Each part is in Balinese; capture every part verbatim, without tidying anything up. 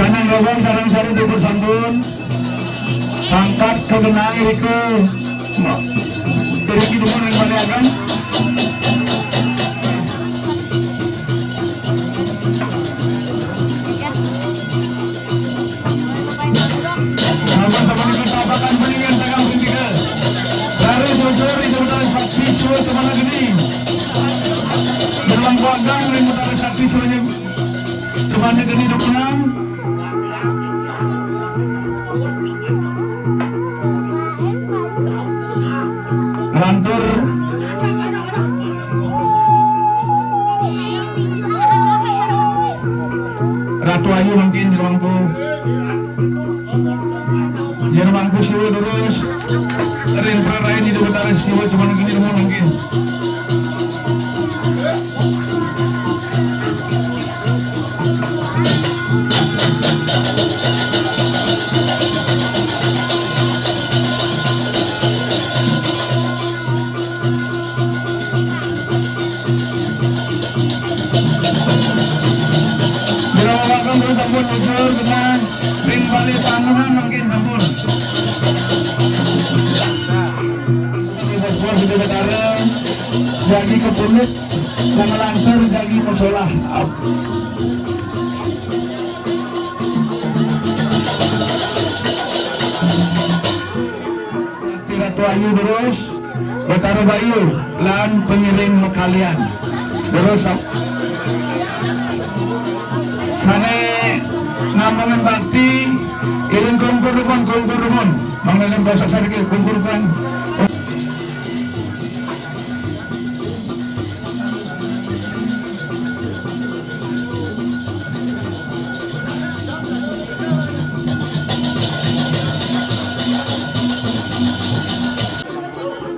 Canang Rogon, Canang Sari, Dubur Sambun. Pangkat kagenang irika. Iriki dumun ring Balé Ageng. Sampun sapunika tabakan paninggihan sagang ping tiga. Raris mujur ring Batara Sakti Siwa Cemana Geni. Berlangku agang ring Batara Sakti Siwa Cemana Geni dumungan. Nglantur Ratu Ayu mangkin jero mangku. Jero mangku Siwa durus. Ring prarayan Ida Batara Siwa Cemana Geni dumun mangkin. Jero mangku sampun mujur genah ring Balé Panggungan mangkin sampun. Ida Batara jagi kapulut, nglantur jagi masolah. Sakti Ratu Ayu durus, Batara Bayu lan pangiring makalian. Durus sa-, sané namungin bakti, iring kungkur dumun, kungkur dumun. Mangda len kosak sarikil, kungkur dumun.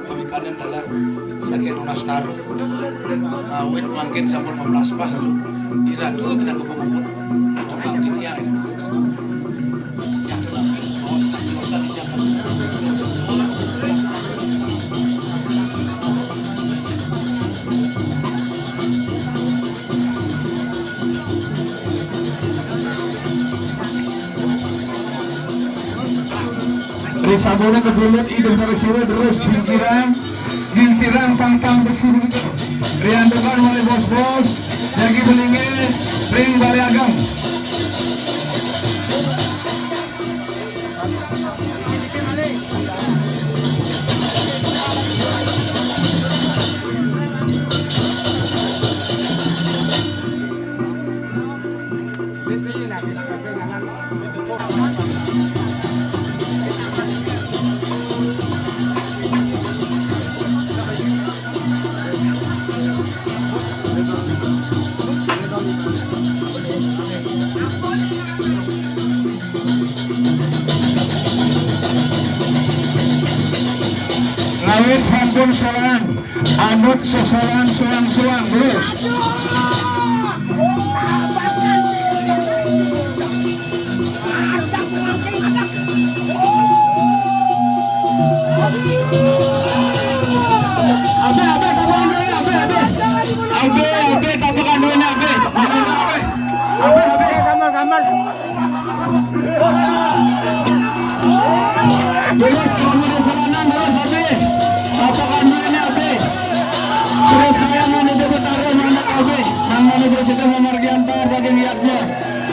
Pamikanan taler saking nunas taru. Awit mangkin sampun maplaspas tu. Iratu pinaka pamuput tukang titiang. Ri sabana kapulut Ida Batara Siwa terus singkirang, gingsirang pangpang besi begitu. Riantukan malih bos-bos, jagi belinggih ring Balé Ageng. Ngawit sampun solan, anut sosolan soang-soang, terus. Abe, abe, tabukan duit, abe, abe. Abe, abe, tabukan duit, abe. Abe, abe. Abe, abe. Gamal, gamal. Terus, kamu di sana, terus, abe. Tabukan duit, abe. Terus, sayangan Ida Batara, anak abe. Nang mana bersitu, mamargi antar, bagi lihatnya.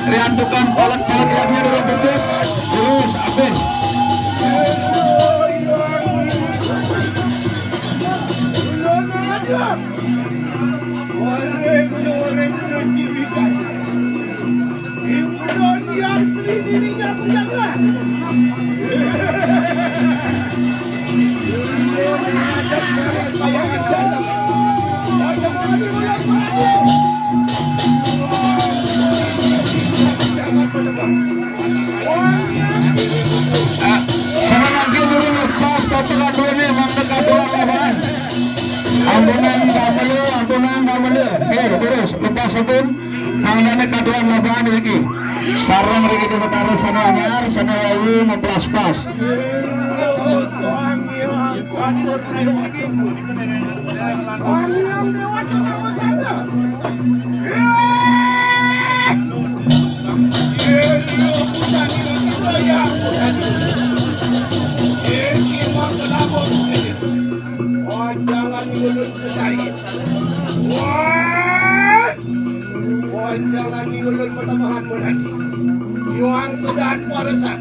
Riantukan palet-palet yadnya durung puput. Terus, abe. Ini mangda kaduan laban. Ampunang kamalu, ampunang kamalu. Eh, terus, lepas pun. Mangdane kaduan laban riki. Sareng riki di Betara sane anyar, sane ewu, maplas-pas. Jangan ngulun sedaya. Wah! Wah, jangan ngulun matabahan monadi. Yuang sedan paresan.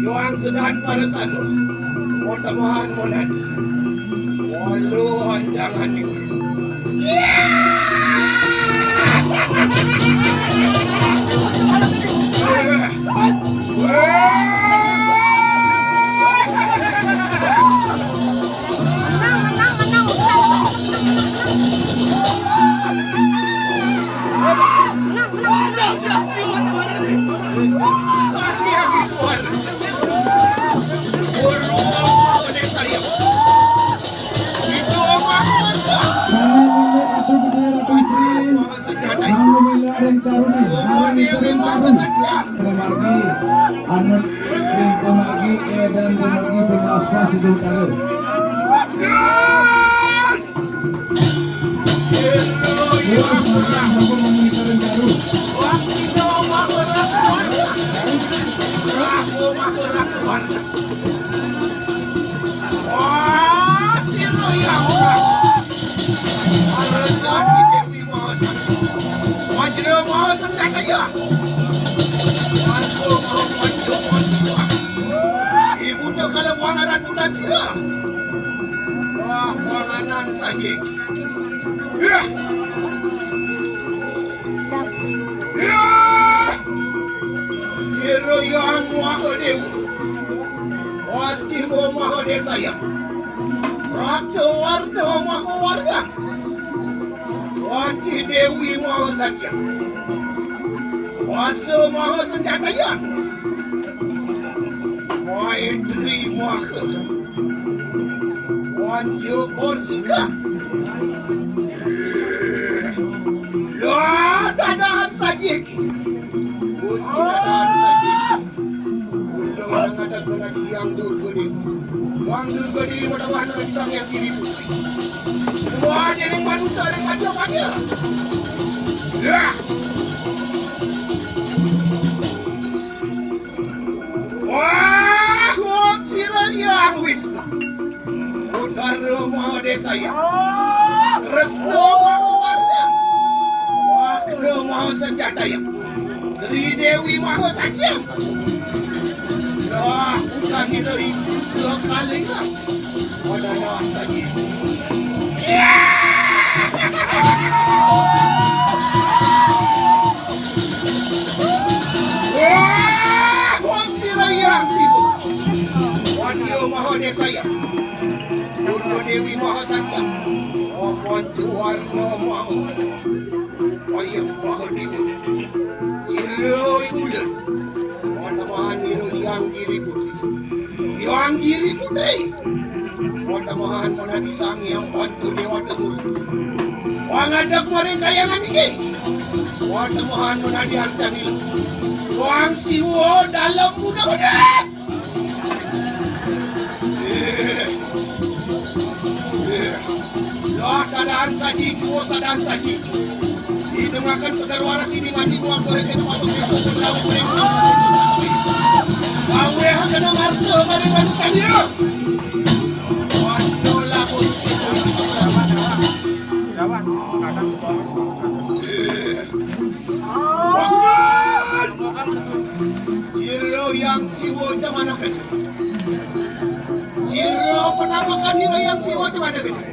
Yuang sedan paresan. Matabahan monadi. Walu, jangan ngulun. Anu, ring komargi, edan komargi, pemaspas itu taruh. Ibu tu kalau wangaran bulan sila. Wah, wanganan saja. Yah! Yah! Sira Hyang Maha Dewa. Wasti Maha Desaya. Ratu Warna Maha Warna. Wasti Dewi Maha Satya. Wasa Maha Senjataya. Maitri Maha. Wanjo Korsika. Lah, tadaan saja ki. Gusti tadaan saja ki. Ulun ngadeg menadi Hyang Durga Dewi. Hyang Durga Dewi matabahan menadi Sang Hyang Diri Putri. Wah, dening manusia ring madya-madya. Lah. Wah, wong sira Hyang Wisnu. Utara Maha Desaya. Kresna Maha Warna. Wakra Maha Senjataya. Sri Dewi Maha Satya. Lah, bukan itu, itu kali lah. Pada lah saja. Ya! Wah, wong sira Hyang Siwa. Wadya Maha Desaya. Durga Dewi Maha Satya. Om Wancu Warna Maha. Rupaya Maha Dewa. Sira ulun. Matabahan nira Hyang Giri Putri. Hyang Giri Putri. Matabahan menadi Sang Hyang Pantu Dewata Murti. Pangadeg maring kayangan iki. Matabahan menadi arcanira. Hyang Siwa dalem buda-buda. Eh. Eh. Lah, tadaan saji, tuwuh tadaan saji. Inungaken Sekar Waras ini mandi muang boleh kena patung desa putra umring. Aweh kena marta maring manusia dira. Wano lamun. Eh. Bangun! Sira Hyang Siwa Cemana Gede. Sira penampakan nira Hyang Siwa Cemana Gede.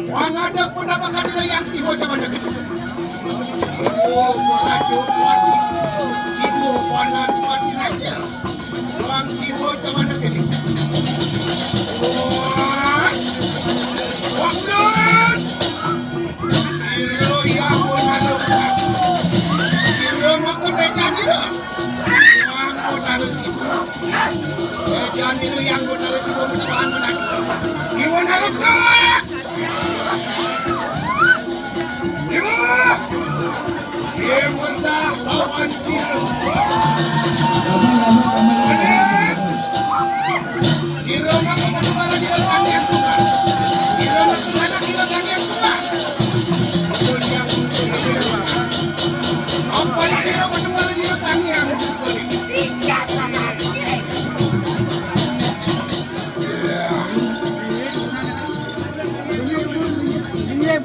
Pangadeg penampakan nira Hyang Siwa Cemana Gede. Siwa Praja Pati. Siwa Panas Pati Raja. Hyang Siwa Cemana Gede. Wah! Bangun! Sira Hyang Bonara Betara. Sira makutha janira. Hyang Bonara Siwa. Eh, janira Hyang Bonara Siwa matabahan menadi.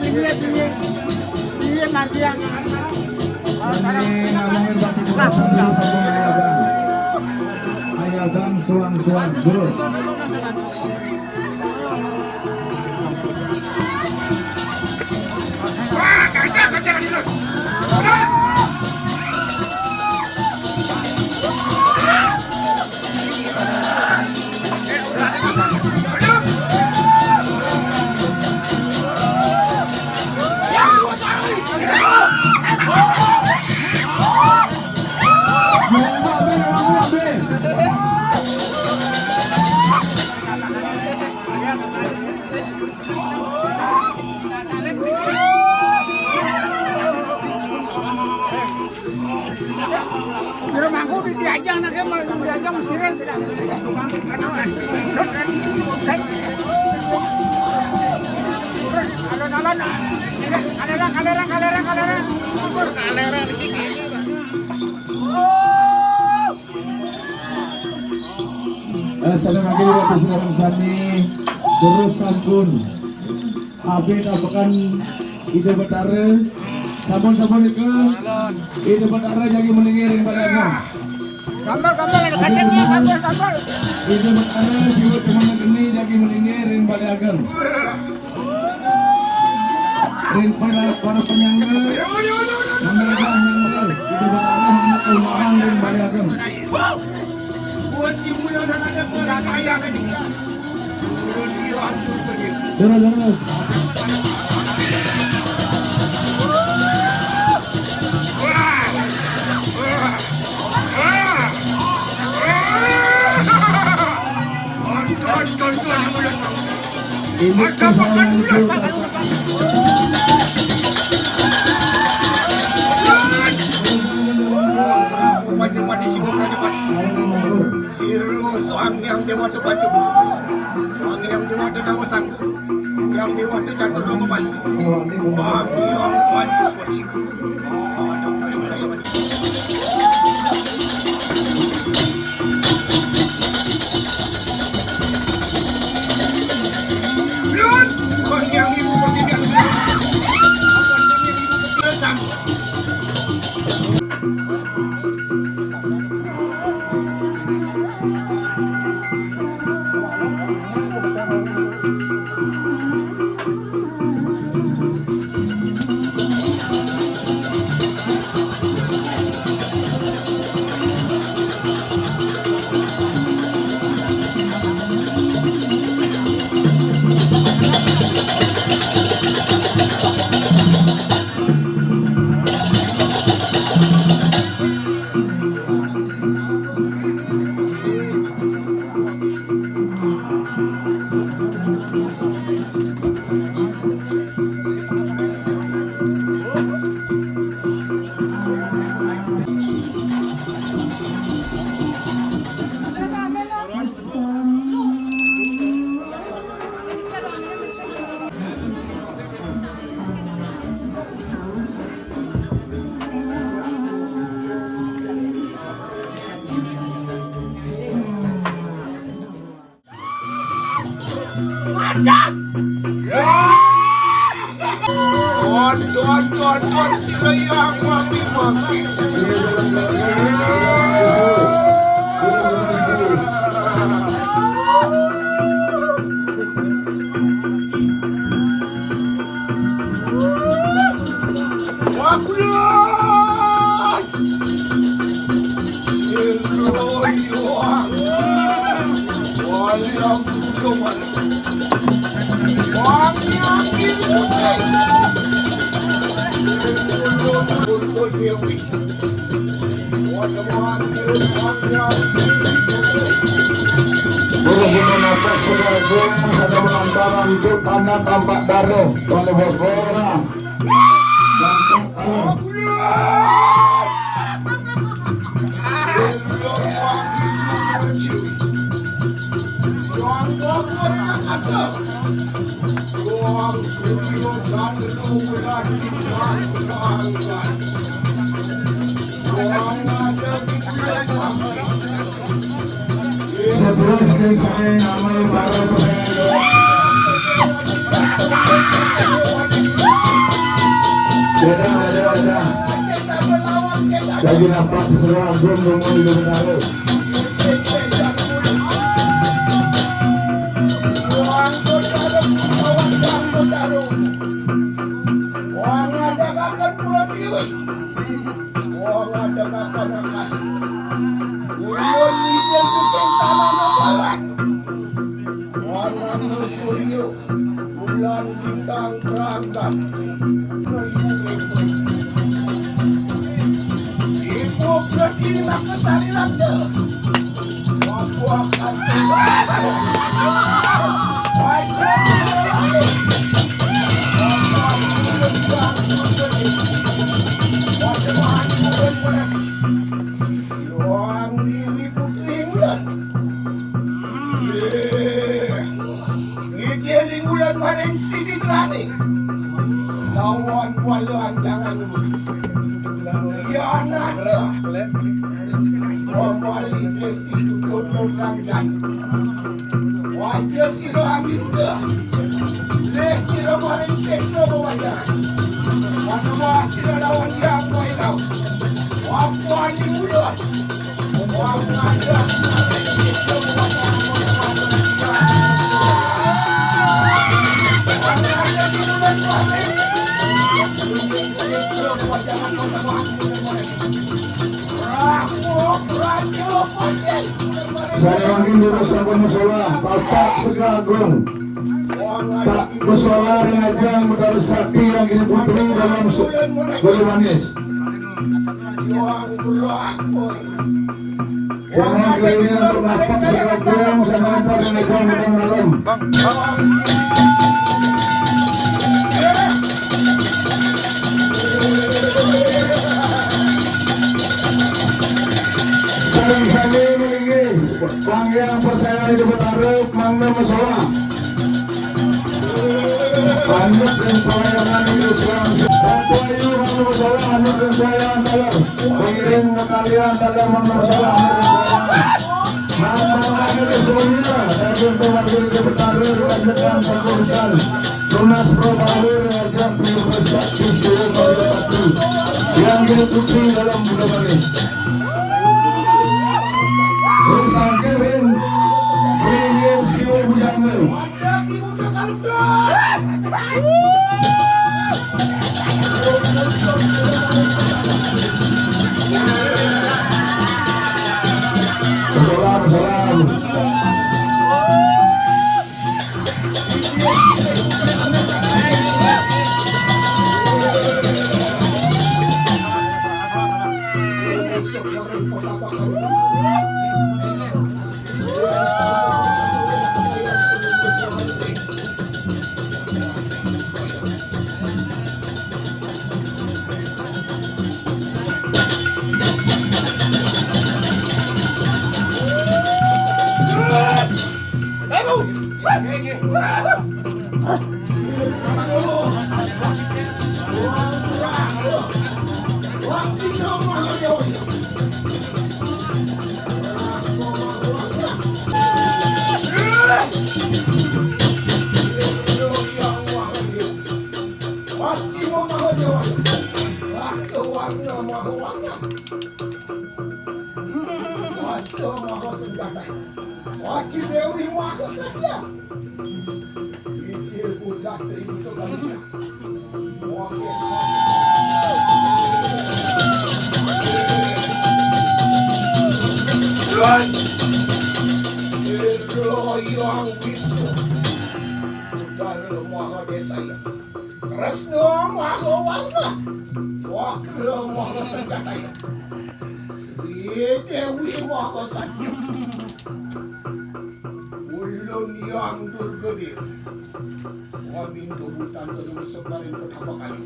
Iya, iya. Iya, Mas, iya. Ini ngomongin batu tugasan dulu sama Ayah Gang. Ayah Gang suang-suang terus. Pero mangko di diajang nak, mau diajang siran tidak. Alon-alon, kalerang, kalerang, kalerang, kalerang. Kalerang di sini. Eh, salam lagi buat sekarang sami. Terus sampun. Abi apakan Ida Betara. Sampun-sampun ke Ida Betara jagi meninggi ring Balai Ageng. Gambar, gambar, ada kacangnya, gambar, gambar. Ida Betara jiwa teman ini jagi meninggi ring Balai Ageng. Ring para, para penyangga. Penyangga, penyangga. Ida Betara anak rumahan ring Balai Ageng. Bos, ibu dan anak-anak, ayah kan juga. Terus, terus. Ini macam makan bulan. Wah, berapa banyak mati, siwa berapa mati. Sirus Anghyang Dewa Tupacu. Anghyang Dewa Tenawa Sanggu. Yang Dewa Tecatur Loka Bali. Anghyang Pancu Besi. Ada dari Melayu. Belum. Anghyang Ibu Pertiga. Sanggu. Madak. Ton, ton, ton, ton, sira yang mami-mami. Wakulan. Guru Gunung Atak sudah gung, sudah mengantaran tu tanah tampak darah oleh bos bola. Tampak darah. Seterus ke saya nama para pemenang. Ginapak sira agung rumah ibu menaruh. Wong ngadakaken pura dhewe. Wong ngadakaken akas. Ulun mijil kucing tanah mabarat. Ana surya, bulan, bintang, keranggan. Ibu, ibu berarti maka saliran de. Aku akan. Wajah saliran de. Wajah mati bukan berarti. Luang diri putri mulan. Iki ling wulan maring siti trane. Lawan wala ancangan guru. Ya ananda. Wamali pesti tutup program jan. Wajah sira amiruda. Les sira maring sekro wajah. Manama sira lawan yang koirau. Wapu andi mulan. Saya mangkin dulu sampun masalah Bapak Sega Agung. Tak masalah ring ajang Betara Sakti yang kini putri dalam su-, Guru Manis. Jangan keliling untuk napak seragang sama empat yang ikon dalam dalam. Saling sami meninggi, panjang persaingan hidup bertaruh, mangga masalah. Anut ring pelayanan Inggris Ratu Ayu, mangga masalah, anut ring pelayanan dalam. Pengiring kekalian dalam, mangga masalah, anut ring pelayanan. Mangga masalah, anut ring pelayanan. Daging pemangku di Betara, dilanjutkan satu besar. Tunas Pro Power, Raja Priyo Sakti Sira Kaya Satu. Yang kini putri dalam Buda Manis. Terus akhir ring, ring Siwa Bujangga. Salam, salam. Pasti mau maha dewa. Ratu warna maha warna. Kuasa maha senjata. Wajib dewi maha setia. Ijil budak rindu kembali. Oke. Tuhan. Hero yang Wisnu. Utara maha desa ya. Kresna maha warna, Wakra maha senjataya, Sri Dewi maha satya. Ulun Yang Durga Dewi, wamin kebutan terus separing pertama kali.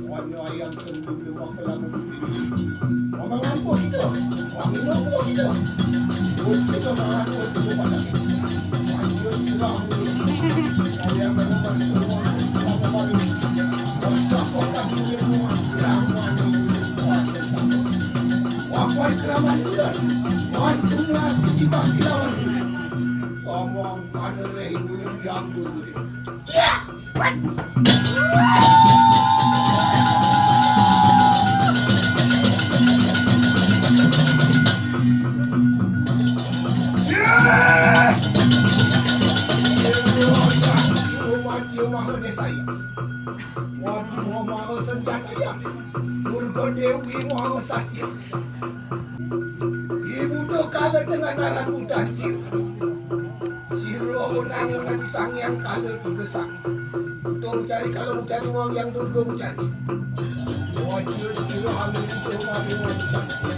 Wanya ayam sendul lima kelabu dudini. Wamangan kita, waminum kita. Terus kita mangan terus kita pada. Wanya sirah dulu. Kalian memang itu ruang selama hari. Wajah kota dulu ruang kerang mana dulu kuat bersama. Wapai keraman bulan. Wan tunas di bawah dilawan. Ngomong pada reh ulun Yang Durga Dewi. Ya! Wan! Wan! Amo desa iya. Wan mau mau senjata iya. Durga Dewi mau sakit. Ibu tuh kalah dengan anak muda sih. Sira wenang menadi Sang Hyang Kala Durga Sakti. Buta mencari kala mencari wong yang Durga mencari. Wajah sira anu buta mari wong Sakti.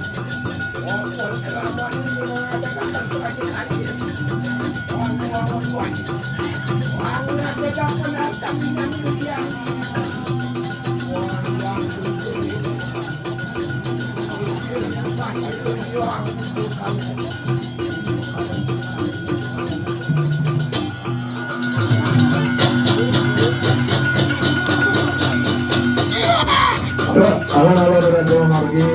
Wong keramat ini mengadakan sebagai kalian. Wong wong wong wong. Wong ngadakan harta dengan yang ini. Wong yang buta ini. Mikir bukan itu yang butuhkan. Halo, halo, halo, halo, halo, Margi.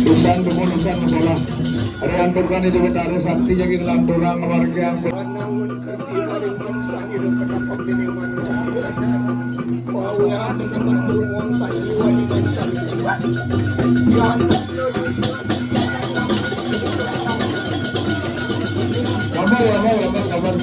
Usan dumun usan masalah. Ada yang turkan itu betara sakti jadi lanturang warga yang Wanangun kerti paring manusia nira, kenapa kini manusia nira? Bahwa aku nomor dua wong sandiwani manusia nira. Yang nomor dua surat. Kabar, kabar, kabar, kabar.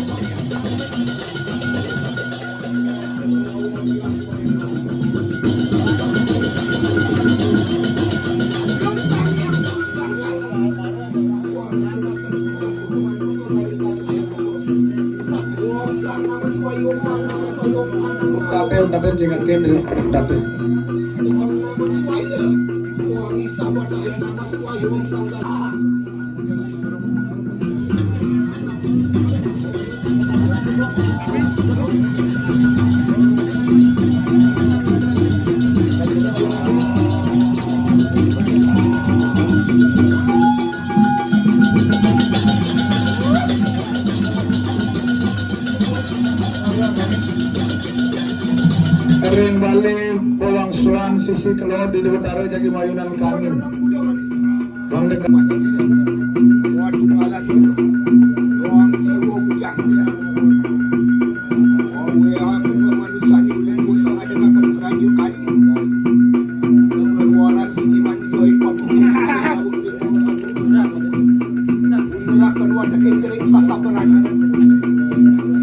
Taten, taten, sing akin, taten. Ring Bali, Pawangsuan, sisi kelod di Dewatara jagi mayunan kangin. Bang dekat. Waduh, malah gitu. Wong siwo bujang. Wong wea kedua manusia ini udah kusang ada kakan seraja kaji. Seger waras ini mandi doi pabuk.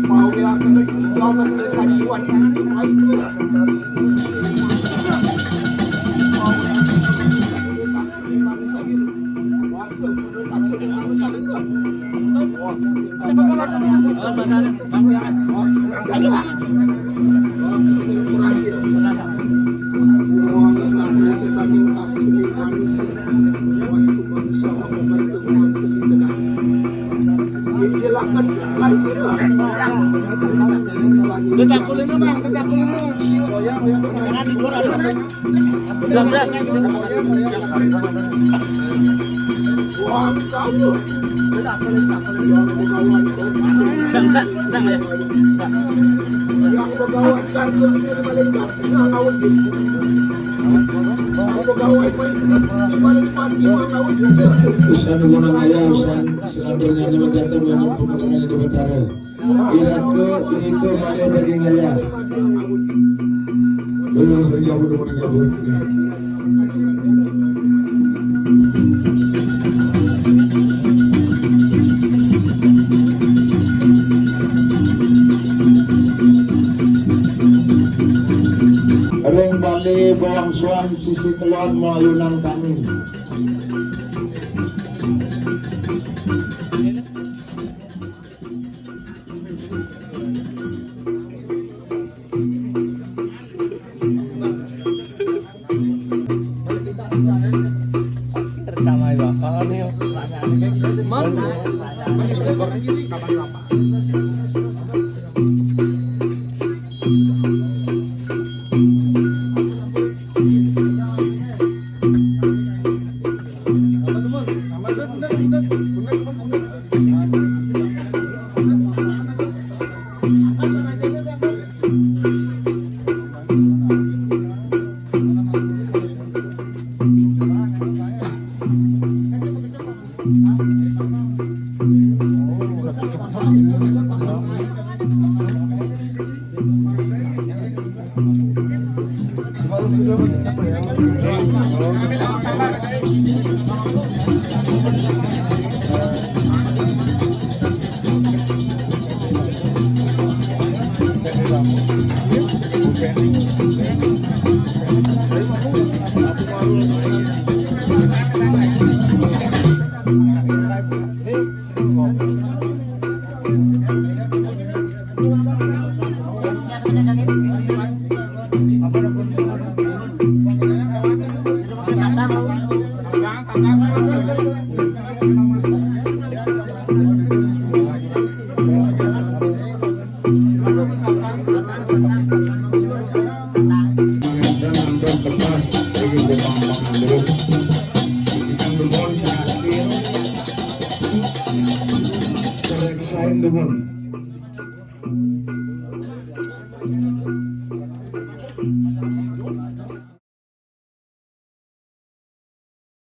Mau ya kena domen desa jiwa itu cuma itu ya. Dedak kulinya, Bang, dedak kulinya. Usan guna ngaya, usan selanjutnya ini menjadi dengan pemandangan di Betara. Ira ke ini ke mana daging ayah. Dulu sering jauh dulu, dulu. Ring Bali bawang suan sisi kelon mau ayunan kami. Sain demen.